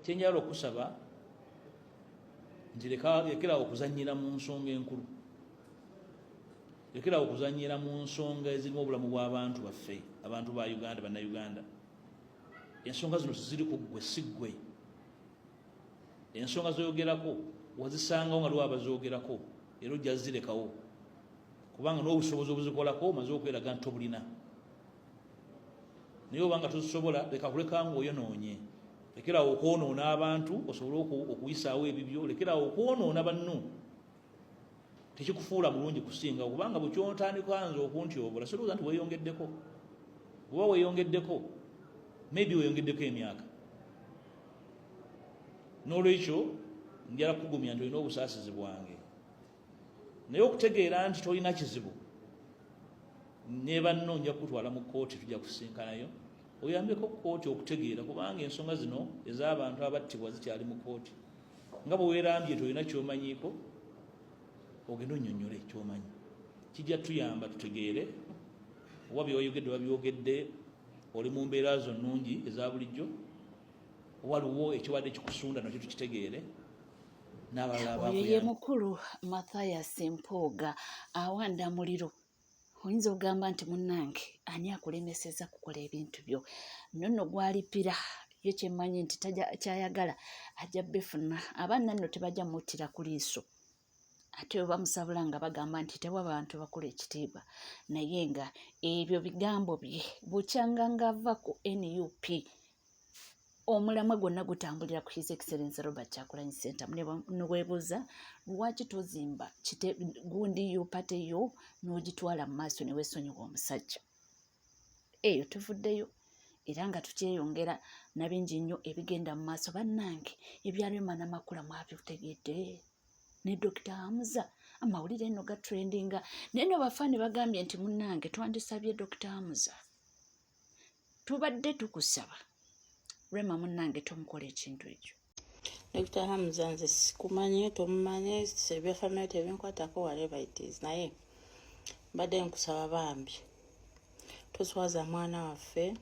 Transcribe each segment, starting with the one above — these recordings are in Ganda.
Kyenjagala okusaba nti lekerawo okuzanyira mu nsonga enkulu, lekerawo okuzanyira mu nsonga ezirimu obulamu bw'abantu baffe, abantu ba Uganda, Bannayuganda. Ensonga zino teziri ku ggwe, si ggwe. Ensonga zoyogerako wazisangawo nga lwaba bazoogerako, era ojja zirekawo kubanga n'obusobozi obuzikolako omaze okweraga nti tobulina. Naye obanga tozisobola, leka kuleka nga oyonoonye. Lekerawo okwonoona abantu osobole okuyisaawo ebibyo. Lekerawo okwonoona banno, tekikufuula mulungi kusinga, kubanga bwekyotandika nze okuntyobola, sirowooza nti weeyongeddeko. Oba weeyongeddeko, maybe weeyongeddeko emyaka. N'olwekyo njala kukugumya nti olina obusaasizi bwange, naye okutegeera nti tolina kizibu ne banno, nja kukutwala mu kkooti, tujja kusisinkanayo oyambeko kkooti okutegeera, kubanga ensonga zino ez'abantu abattibwa zikyali mu kkooti. Nga bwe weerambye tolina kyomanyiiko, ogende onyonyole kyomanyi, kijja tuyamba tutegeere oba byoyogedde babyogedde oli mu mbeera zo nnungi eza bulijjo, waliwo ekibadde kikusunda nakyo tukitegeere n'abalala. Oyo ye mukulu Mathias Mpuuga awanda muliro. Oyinza okugamba nti, "Munnange, ani akulemeseza kukola ebintu byo?" Nno nno gwalipira ye, kyemmanyi nti kyayagala ajja bifuna. Abaana nno tebajja muttira ku liiso, ate bwe bamusabula nga bagamba nti tewa bantu bakola ekitiibwa, naye nga ebyo bigambo bye. Bukyanga ng'ava ku NUP, omulamwa gwonna gutambulira ku His Excellence Robert Kyagulanyi Ssentamu. Neweebuuza lwaki tozimba gundi yo, party yo, n'ogitwala mu maaso ne weesonyiwa omusajja eyo. Tuvuddeyo era nga tukyeyongera na bingi nnyo ebigenda mu maaso. Bannange, ebya Rema Namakula mwabitegedde ne Dr Hamza. Amawulire nno gatrendinga, naye no bafaani bagambye nti, "Munnange, twandisabye Dr Hamza, tubadde tukusaba Rema, munnange, tomukola ekintu ekyo." Dr Hamza, nze sikumanyi, tomumanyi, ebya family tebinkwatako, whatever it is, naye mbadde nkusaba bambi toswaza mwana waffe,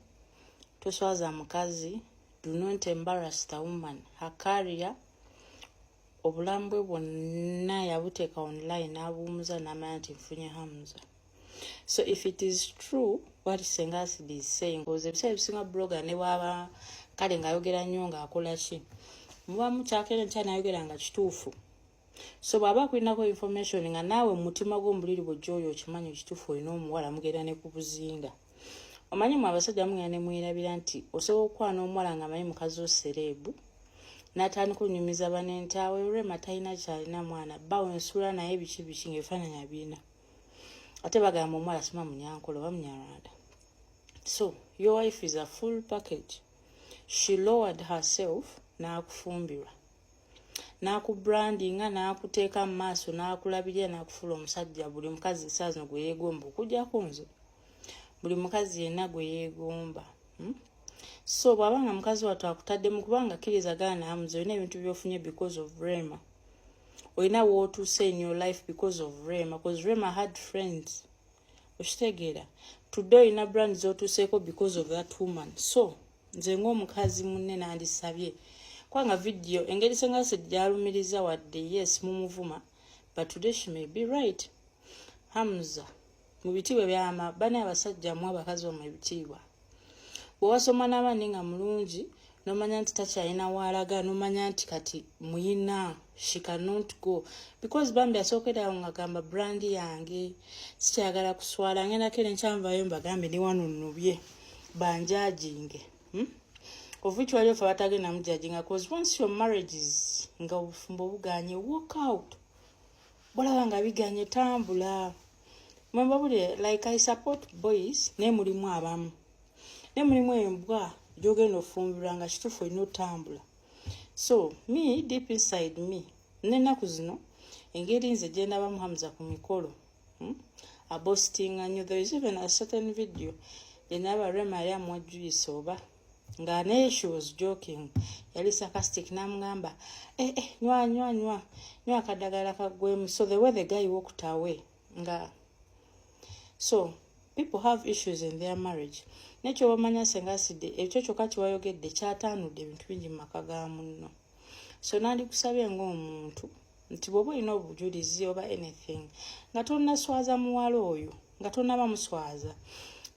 toswaza mukazi. Do not embarrass the woman. Her career, obulamu bwe bwonna yabuteeka online, n'abuwumuza, n'amanya nti nfunye Hamza. So if it is true what Senga Acid is saying, because ebiseera ebisinga blogger ne bwaba kale ng'ayogera nnyo ng'akola ki, mubamu kyakere nkya nayogera nga kituufu. So bw'aba akulinako information nga naawe mu mutima gw'omubuliri bwojja oyo okimanyi ekituufu, olina omuwala, mugenda ne ku buzinga. Omanyi mu abasajja mugenda ne mwerabira nti osobola okukwana omuwala nga amanyi mukazi wo celeb, n'atandika onyumiza bane nti awe Rema talina kyalina, mwana bawe ensula, naye biki biki ngaebifaananyi abirina. Ate bagamba omuwala sima Munyankole oba Munyarwanda. So your wife is a full package. She lowered herself n'akufumbirwa, n'akubrandinga, n'akuteeka mu maaso, n'akulabirira, n'akufuula omusajja buli mukazi saa zino gwe yeegomba, okugyako nze, buli mukazi yenna gwe yeegomba, So bw'abanga mukazi wattu akutaddemu, kubanga kkiriza gaana Hamza, olina ebintu by'ofunye because of Rema, olina wootuuse in your life because of Rema, because Rema had friends. Okitegeera? Today olina brand z'otuuseeko because of that woman. So nze ng'omukazi munne nandisabye, kubanga video engeri Senga Acid gyalumiriza, wadde yes mumuvuma, but today she may be right. Hamza, mu bitiibwa byama bane, abasajja mu abakazi bamwe ebitiibwa. Bwe wasoma n'abandi nga mulungi, nomanya nti takyalina waalaga, nomanya nti kati muyina, she cannot go, because bambi asookerawo nga gamba, "Brand yange, sikyagala kuswala, ngenda kere nkyanvayo mbagambe ne wano nnubye banjajinge," Of which waliwo fe abatagenda mujajinga, 'cause once your marriage is nga obufumbo buganye, walk out. Bolaba nga biganye, tambula. Mwembabulire, like, I support boys, naye mulimu abamu, naye mulimu embwa gyogenda ofumbirwa nga kituufu olina otambula. So me, deep inside me, n'ennaku zino engeri nze gyendabamu Hamza ku mikolo, Aboastinga nnyo. There is even a certain video gyenaba Rema yali amuwa juice oba nga naye she was joking, yali sarcastic, n'amugamba, "Eh, eh, nywa, nywa, nywa, nywa akadagala kaggwemu." So the way the guy walked away nga, so people have issues in their marriage. Naye kyoba omanya Senga Acid, ekyo kyokka kyewayogedde kyataanudde ebintu bingi mu maka ga munno. So nandikusabye ng'omuntu nti bw'oba olina obujulizi oba anything nga tonnaswaza muwala oyo, nga tonnaba muswaza,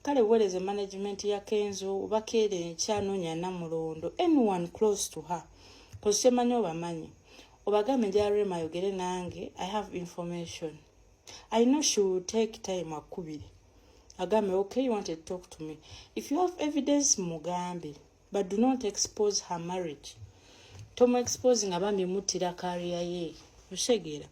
kale buweereze management ya Kenzo oba keera enkya noonya Namulondo, anyone close to her, cause kyemanyi obamanyi, obagambe njala Rema ayogere nange, I have information. I know she will take time akubire agambe, "Okay, you wanted to talk to me." If you have evidence, mugambe, but do not expose her marriage. Tomu expose nga bambi muttira career ye, otegeera?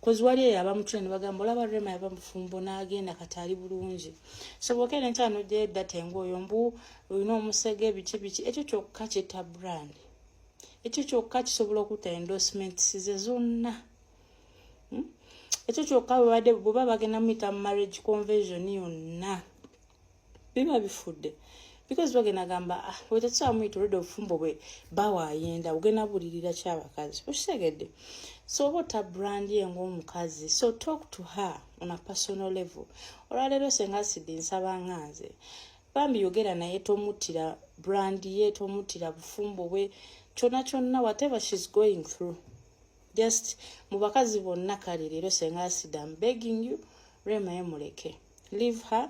Cause wali eyo abamutula ne bagamba, "Olaba Rema yava mufumbo n'agenda, kati ali bulungi." So bwokeera enkya nojjayo data engaoyo mbu olina omusege biki biki, ekyo kyokka kitta brand, ekyo kyokka kisobola okutta endorsements ze zonna, Ekyo kyokka bwebadde bweba bagenda muyita mu marriage convention yonna biba bifudde, because bagenda gamba, "Ah, wetetusobola muyita, olwedde obufumbo bwe bawaayenda ogenda bulirira kyabakazi." Okitegedde? So oba ota brand ye ng'omukazi, so talk to her on a personal level. Olwaleero Senga Acid, nsaba nga nze bambi yogera naye, tomuttira brand ye, tomuttira bufumbo bwe, kyonna kyonna, whatever she's going through. Just mu bakazi bonna, kale leero Senga Acid, am begging you, Rema ye muleke, leave her.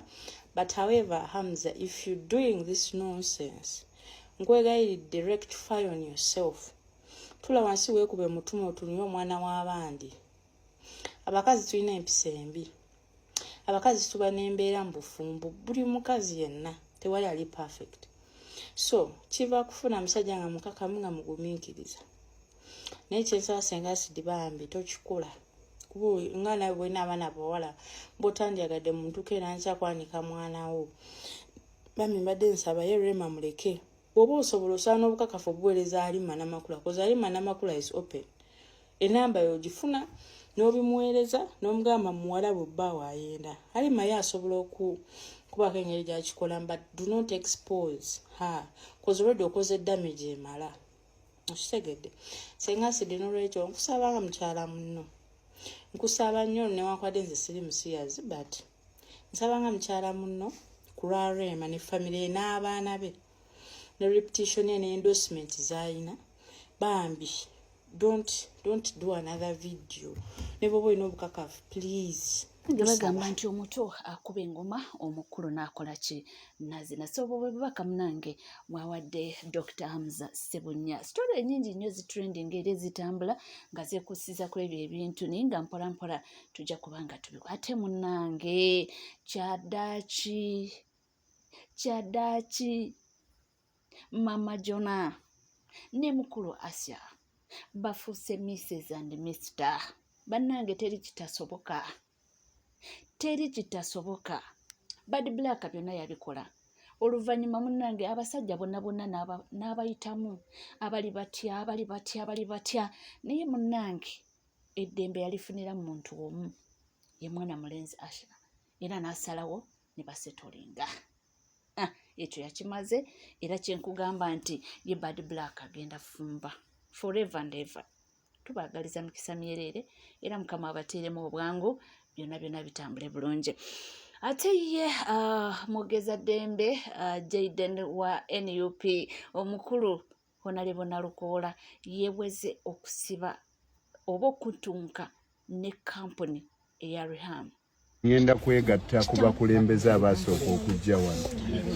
But however, Hamza, if you doing this nonsense, nkwegayiridde, rectify on yourself. Tula wansi weekube mutume otunule omwana w'abandi. Abakazi tulina empisa embi, abakazi tuba n'embeera mu bufumbo. Buli mukazi yenna, tewali ali perfect. So kiva kufuna musajja nga mukakamu, nga mugumiikiriza. Naye kyensaba, Senga Acid, bambi tokikola, kuba nga nawe bwena abaana bawala bwotandyagadde muntu keera nkyakwanika mwana wo. Bambi mbadde nsaba ye Rema muleke. Bw'oba osobola, osobola n'obukakafu obuweereza Alima Namakula, cause Alima Namakula is open. Enamba yogifuna n'obimuweereza n'omugamba muwala bwe bbaawo ayenda. Alima ye asobola okubaako engeri gyakikolamu, but do not expose her, cause already okoze damage emala, okitegedde? Senga Acid, n'olwekyo nkusaba nga mukyala munno, nkusaba nnyo, newankubadde nze siri musiyazi, but nsaba nga mukyala munno ku lwa Rema ne family ye n'abaana be ne reputation ye ne endorsement z'ayina, bambi don't do another video ne bwoba olina obukakafu, please. Nga bagamba nti omuto akuba engoma, omukulu n'akola ki? Nazina. So obwo bwe bubaka munange mwawadde Dr Hamza Ssebunya. Story enyingi nnyo zitrending era ezitambula nga zeekusiza ku ebyo ebintu, naye nga mpola mpola tujja kuba nga tubiku. Ate munnange, kyaddaaki, kyaddaaki Mama Jona ne mukulu Asya bafuuse Mrs and Mr. Bannange, teri kitasoboka, teri kitasoboka. Bad Black byonna yabikola. Oluvannyuma munnange abasajja bonna bonna n'abayitamu, abali batya, abali batya, abali batya, naye munnange eddembe yalifunira mu muntu omu, ye mwana mulenzi Asha, era n'asalawo ne basetolinga. Ah, ekyo yakimaze. Era kyenkugamba nti ye Bad Black agenda fumba forever and ever. Tubaagaliza mikisa myereere, era Mukama abateeremu obwangu, byonna byonna bitambule bulungi. Ate ye mwogeza ddembe Jaden wa NUP, omukulu Honourable Nalukoola, yeeweze okusiba oba okutunka ne kampuni eya Riham. Ngenda kwegatta ku bakulembeze abasooka okujja wano.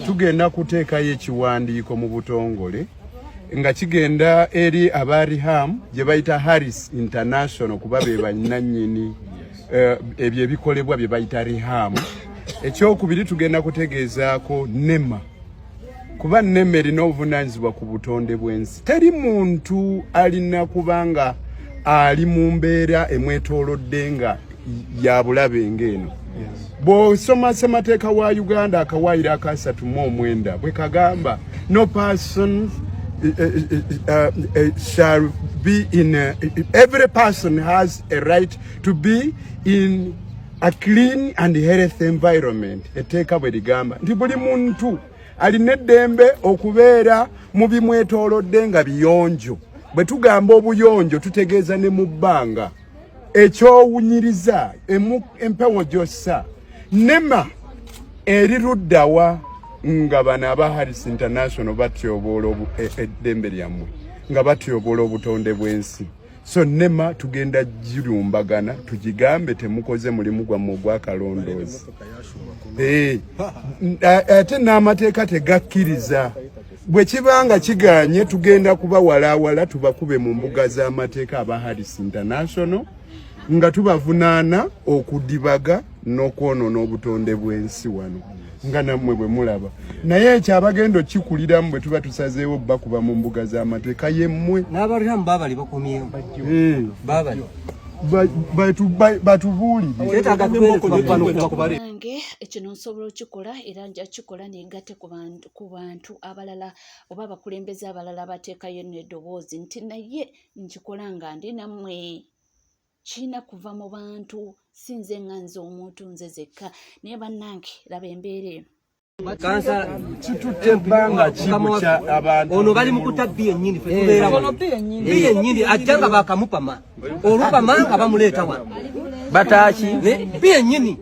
Tugenda kuteekayo ekiwandiiko mu butongole nga kigenda eri aba Riham gye bayita Harris International, kuba be bannannyini ebyo ebikolebwa bye bayita Riham. Ekyokubiri, tugenda kutegeezaako NEMA, kuba NEMA erina obuvunaanyizibwa ku butonde bw'ensi. Teri muntu alina kubanga ali mu mbeera emwetoolodde nga ya bulabe ng'eno. Bw'osoma ssemateeka wa Uganda, akawaayiro aka 39 bwe kagamba, "No person shall be in a, every person has a right to be in a clean and healthy environment." Etteeka bwe ligamba nti buli muntu alina eddembe okubeera mu bimwetoolodde nga biyonjo. Bwe tugamba obuyonjo, tutegeeza ne mu bbanga ekyowunyiriza, empewo gy'ossa. NEMA eri luddawa? Nga bano aba Harris International batyoboola eddembe lyammwe, nga batyoboola obutonde bw'ensi. So NEMA tugenda girumbagana, tugigambe temukoze mulimu gwammwe ogwakalondoozi. Ate n'amateeka tegakkiriza. Bwe kiba nga kiganye, tugenda kubawalaawala, tubakube mu mbuga z'amateeka aba Harris International, nga tubavunaana okudibaga n'okwonoona obutonde bw'ensi wano nga nammwe bwe mulaba. Naye ekyo abagenda okikuliramu bwe tuba tusazeewo bakuba mu mbuga z'amateeka yemmwe. N'abaliramu babali bakomyewo. Babali. Batubuulire. Kyetaaga tugende tubakubano. Nange ekino nsobola okikola era nja kikola, negatte ku bantu abalala oba abakulembeze abalala abateekayo nno eddoboozi nti naye nkikola nga ndi nammwe. Kirina kuva mu bantu, si nze nga nze omuntu nze zekka. Naye bannange, laba embeera eno. Kansala. Kitutte ebbanga kibukya abantu. Ono bali mu kuta bbi yennyini, ffe tubeera wano. Bbi yennyini ajja nga bakamupama, olupama nga bamuleeta wano. Bataki? Bbi yennyini,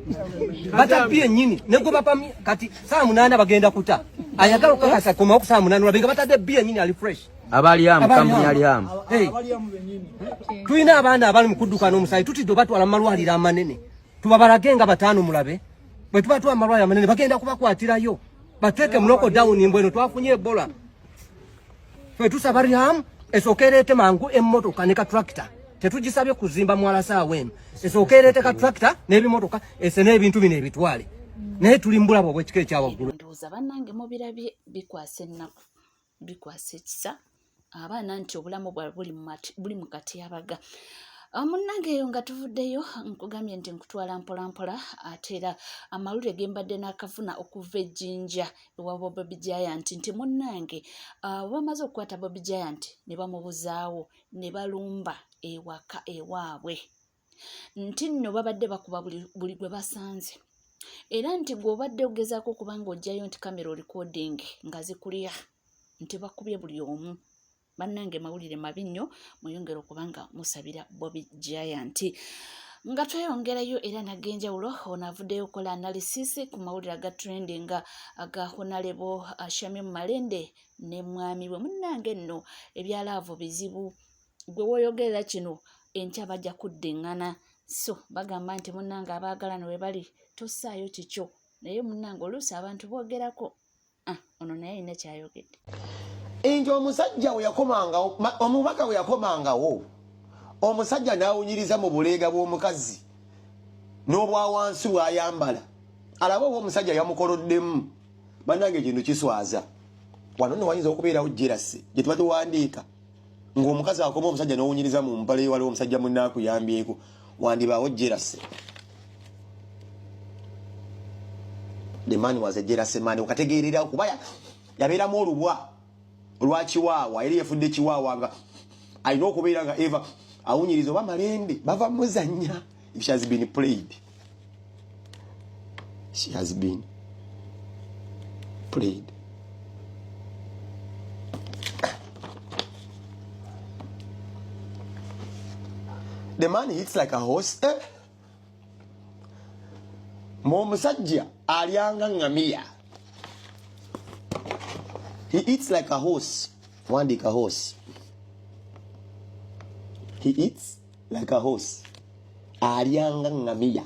bata bbi yennyini ne gwe bapamye. Kati 8:00 bagenda kuta. Ayagala okukakasa, komawo ku 8:00 olabe nga batadde bbi yennyini, ali fresh. Abaliamu, kampuni aliamu. Hey. Tulina abaana abali mu kudduka n'omusaayi, tutidde obatwala mu malwaliro amanene tubabalage nga bataano. Mulabe bwe tubatwala mu malwaliro amanene, bagenda kubakwatirayo bateeke mu lockdown mbweno twafunye Ebola. Ffe tusaba Rihamu esooke ereete mangu emmotoka ne katrakita. Tetugisabye kuzimba mwala saawa eno, esooke ereete katrakita n'ebimotoka ese n'ebintu bino ebitwale, naye tuli mu bulabo obw'ekika ekyawaggulu. Ndowooza bannange mubirabye, bikwasa ennaku, bikwasa ekisa abaana nti obulamu bwabwe buli mu katyabaga. Munnange, eyo nga tuvuddeyo, nkugambye nti nkutwala mpolampola. Ate era amawulire ge mbadde n'akafuna okuva ejjinja ewa Bobi Giant nti munnange, bwe bamaze okukwata Bobi Giant ne bamubuzaawo ne balumba ewaka ewaabwe, nti nno babadde bakuba buli gwe basanze, era nti gw'obadde ogezaako okuba nga oggyayo nti kamera recording nga zikulya, nti bakubye buli omu. Bannange, mawulire mabi nnyo. Mweyongere okuba nga musabira Bobi Giant. Nga tweyongerayo era nag'enjawulo, ono avuddeyo okukola analysis ku mawulire aga trending aga Honorable Shamim Malende ne mwami we. Munnange nno, ebya love bizibu. Gwe wooyogerera kino, enkya bajja kuddiŋŋana. So bagamba nti munnange, abaagalana we bali tossaayo kikyo, naye munnange, oluusi abantu boogerako. Ah, ono naye alina kyayogedde. Nti omusajja we yakomangawo, omubaka we yakomangawo, omusajja n'awunyiriza mu buleega bw'omukazi n'obwawansi bw'ayambala, alabe oba omusajja yamukoloddemu. Bannange, ekintu kiswaza. Wano nno wayinza okubeerawo jealousy gye tuba tuwandiika, ng'omukazi akoma omusajja n'owunyiriza mu mpale, waliwo omusajja munne akuyambyeko, wandibaawo jealousy. The man was a jealous man, okategeererawo kuba yabeeramu olubwa lwakiwaawa, eri yefudde kiwaawa nga alina okubeera nga eva awunyiriza oba Malende bava muzanya. If she has been played, she has been played. The man hits like a horse, eh? Omusajja alyanga ngamiya. He eats like a horse. Wandika horse. He eats like a horse, alyanga ngamiya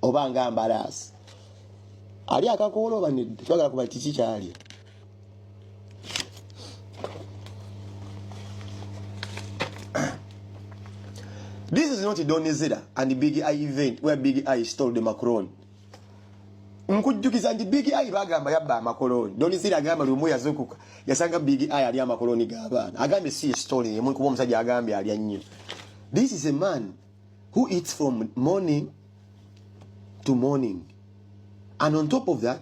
oba nga mbalaasi. Ali akakoola oba nedda? Twagala kuba kiki kyalya. This is not Don Zella and Big Eye event where Big Eye stole the macaroni. Nkujjukiza nti Big Eye bagamba yabba amakoloni. Don Zella agamba lumu yazukuka yasanga Big Eye ali amakoloni g'abaana. Agambye si story emu kuba omusajja agambye alya nnyo. This is a man who eats from morning to morning. And on top of that,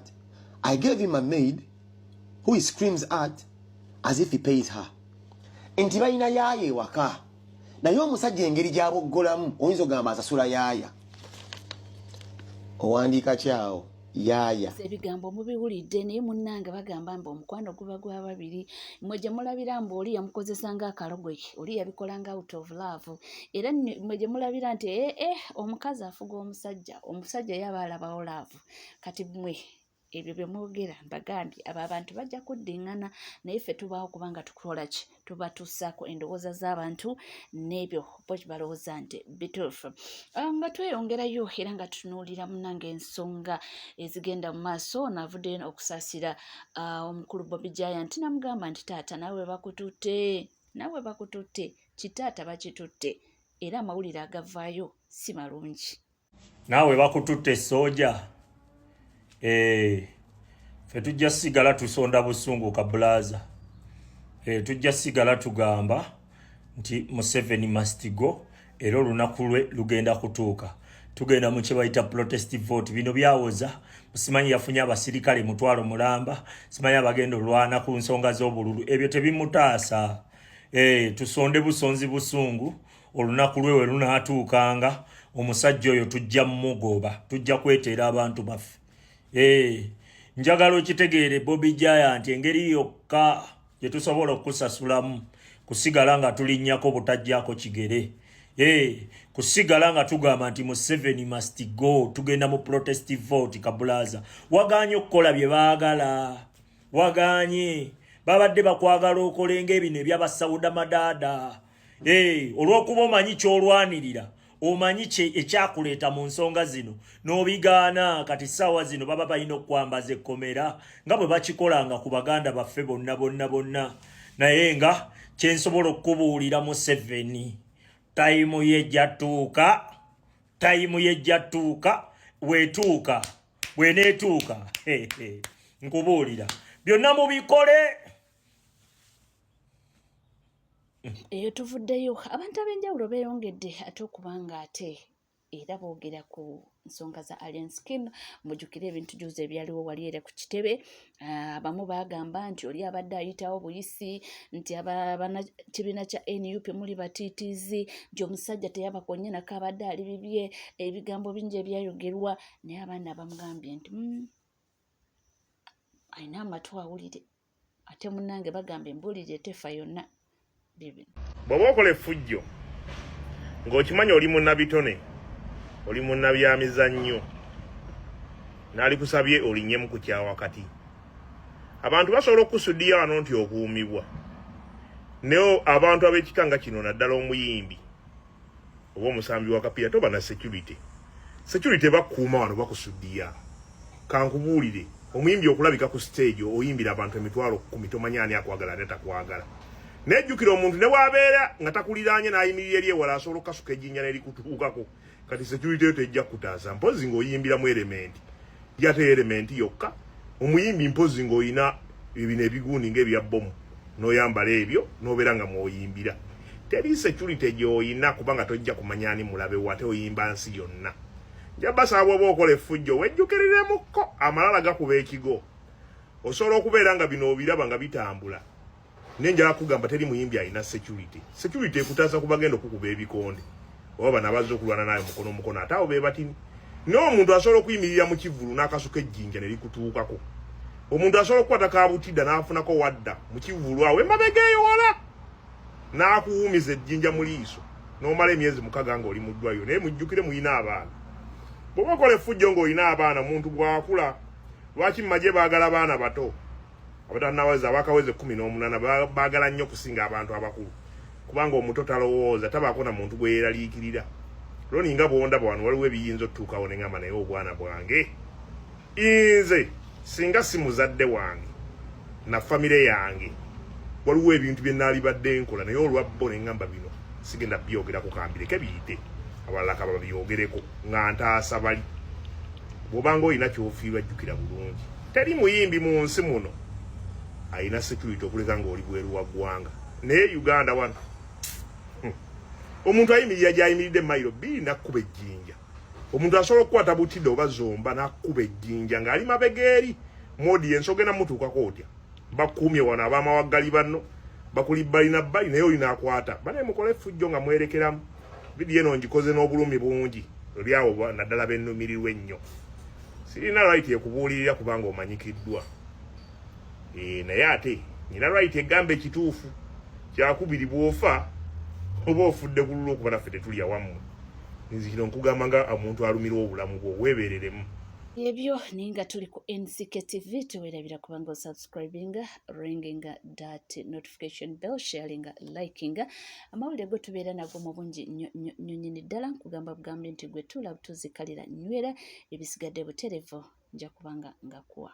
I gave him a maid who he screams at as if he pays her. Nti balina yaaya ewaka, naye omusajja engeri gy'aboggolamu oyinza ogamba asasula yaaya. Owandiika kyawo yaaya. Ebigambo mubiwulidde, naye munnange, bagamba mbu omukwano guba gwa babiri. Mmwe gye mulabira mbu oli yamukozesa ng'akalogoyi, oli yabikola nga out of love, era mmwe gye mulabira nti ee eh, omukazi afuga omusajja, omusajja yaba alabawo love. Kati mmwe. Ebyo bye mwogera mbagambye, abo abantu bajja kuddingana, naye ffe tubaawo kubanga tukola ki? Tubatuusaako endowooza z'abantu n'ebyo bo balowooza nti bituufu. Ah, nga tweyongerayo era nga tutunuulira munange ensonga ezigenda mu maaso, naavuddeyo okusaasira ah, omukulu Bobi Giant, namugamba nti taata naawe bakututte, naawe bakututte, kitaata bakitutte, era amawulire agavaayo si malungi. Naawe bakututte soja eh, fe tujja sigala tusonda busungu kabulaza eh, tujja sigala tugamba nti Museveni must go, era olunaku lwe lugenda kutuuka. Tugenda mu kyebayita protest vote. Bino byawoza simanyi yafunye abasirikale 500,000, simanyi abagenda olwana ku nsonga z'obululu, ebyo tebimutaasa. Eh, tusonde busonzi busungu, olunaku lwe we lunaatuukanga omusajja oyo tujja mugoba, tujja kweteera abantu baffe. Eh, njagala okitegeere Bobi Giant, engeri yokka gye tusobola okukusasulamu kusigala nga tulinnyako butajjako kigere, eh, kusigala nga tugamba nti Museveni must go. Tugenda mu protest vote. Kabulaza, waganye okukola bye baagala, waganye, babadde bakwagala okolenga ebino ebyabasawuda madaada. Hey, olw'okuba omanyi ky'olwanirira, omanyi ekyakuleeta mu nsonga zino, n'obigaana. Kati ssaawa zino baba balina okukwambaza ekkomera nga bwe bakikolanga ku baganda baffe bonna bonna bonna. Naye nga kyensobola okukubuulira, Museveni time ye ejjatuuka, time ye ejjatuuka, weetuuka, bweneetuuka, nkubuulira byonna mubikole. Eyo tuvuddeyo, abantu ab'enjawulo beeyongedde ate okubanga ate era boogera ku nsonga za Alien Skin. Mujjukire ebintu juzi ebyaliwo wali era ku kitebe. Ah, abamu baagamba nti oli abadde ayitawo buyisi, nti kibiina kya NUP muli batiitiizi, nti omusajja teyabakonye nako, abadde ali bibye, ebigambo bingi ebyayogerwa. Naye abaana bamugambye nti alina amatu awulire, ate munnange bagamba embuulire tefa yonna. Bibino bw'oba okola effujjo ng'okimanyi oli munnabitone, oli munnabyamizannyo, n'alikusabye olinnyemu ku kyawakati, abantu basobola okukusudiya wano nti okuumibwa. Naye abantu ab'ekika nga kino, naddala omuyimbi oba omusambi wa kapiira, toba na security. Security bakuuma wano bakusudiya. Kankubuulire, omuyimbi okulabika ku stage oyimbira abantu 100,000, tomanya ani akwagala ani atakwagala. Naye jjukira, omuntu ne bw'abeera nga takuliraanye n'ayimirira eri ewala, asobola okukasuka ejjinja n'erikutuukako. Kati security yo tejja kutaasa, mpozi ng'oyimbiramu element yate element yokka. Omuyimbi mpozi ng'olina ebino ebigundi ng'ebya bomu n'oyambala ebyo n'obeera nga mwoyimbira, teri security gy'oyina kubanga tojja kumanya ani mulabe wo, ate oyimba nsi yonna. Nja basaba, bw'oba okola effujjo wejjukiriremuko, amalala gakuba ekigo. Osobola okubeera nga bino obiraba nga bitambula, naye njala kugamba teri muyimbi alina security. Security ekutaasa ku bagenda okukuba ebikonde oba bano abazze okulwana nayo mukono mukono, ate abo be batini. Naye omuntu asobola okuyimirira mu kivvulu n'akasuka ejjinja ne likutuukako. Omuntu asobola okukwata kabutida n'afunako wadda mu kivvulu awo emabega eyo wala n'akuwumiza ejjinja mu liiso n'omala emyezi 6 ng'oli mu ddwaliro. Naye mujjukire muyina abaana. Bw'oba okola effujjo ng'olina abaana, omuntu bw'akula, lwaki mu magye baagala baana bato abatanaweza, abakaweza 18 baagala nnyo okusinga abantu abakulu? Kubanga omuto talowooza, tabaako na muntu gwe yeeraliikirira. Loni nga bwondaba wano, waliwo ebiyinza otutuukawo ne ŋŋamba, naye obwana bwange nze singa si muzadde wange na famire yange, waliwo ebintu bye naalibadde nkola, naye olwa bo ne ŋŋamba bino sigenda byogerako, kambireke biyite, abalala kaba babyogereko nga ntaasa bali. Bw'obanga olina kyofiirwa, jjukira bulungi, teri muyimbi mu nsi muno alina security okuleka ng'oli bweru wa ggwanga. Naye Uganda wano, omuntu ayimirira gy'ayimiridde mayiro 2 nakkuba ejjinja. Omuntu asobola okukwata butida oba zomba nakkuba ejjinja ng'ali mabega eri modi ensi, ogenda mutuukako otya? Bakuumye wano abamawaggali banno bakuli bbali na bbali, naye olina akwata banaye. Mukole effujjo nga mwerekeramu. Vidiyo eno ngikoze n'obulumi bungi olyawo, naddala bennumirirwa ennyo. Sirina right ekubuulirira kubanga omanyikiddwa, e, naye ate nyina right egamba ekituufu. Kyakubiri, bw'ofa oba ofudde ku lulwo, okuba naffe tetulya wammwe. Nze kino nkugamba nga omuntu alumirwa obulamu bwo, weebereremu. Ebyo naye nga tuli ku NCK TV, tewerabira kubanga osubscribinga, ringinga that notification bell, sharinga, likinga amawulire go tubeera nago mu bungi nnyo nnyo nnyo nnyini ddala. Nkugamba bugambi nti gwe tuula butuuzi kalira nywera, ebisigadde buterevu nja kubanga ngakuwa.